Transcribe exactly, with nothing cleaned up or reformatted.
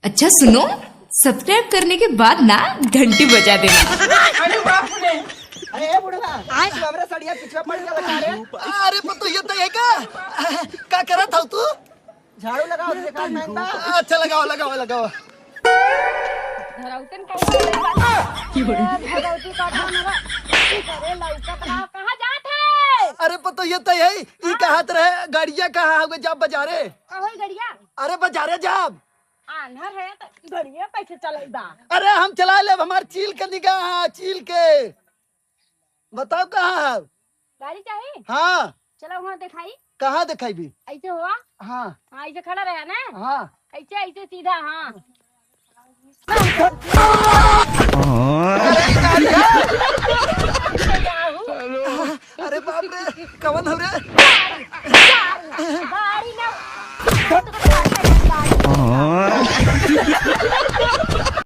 अच्छा सुनो, सब्सक्राइब करने के बाद ना घंटी बजा देना। अरे बाप रे। अरे ए बुढ़वा, तू हमरे सड़िया पिछवा पड़ गया बता रे। अरे पतोहिया तो है का? का करत हौ तू? झाड़ू लगाओ, देखा महंगा। अच्छा लगाओ, लगाओ, लगाओ। धरौतन का भगवती का धान बा। अरे लौका बनाओ, कहाँ जात है? अरे पतोहिया तो है, ई कहत रहे गड़िया कहाँ हवे, जाब बजारे। कहाँ गड़िया? अरे बजारे जाब। आन्हर है तो गड़िया कैसे चलाइबा? अरे हम चला लेब, हमार चील के निगाह है, चील के। बताओ कहाँ है? गाड़ी चाही? हाँ। चलो वहाँ दिखाई। कहाँ दिखाई भी? ऐसे हुआ? हाँ। हाँ, ऐसे खड़ा रहा ना? हाँ। ऐसे, ऐसे सीधा, हाँ। अरे बाप रे, कवन हो रे? गाड़ी ना।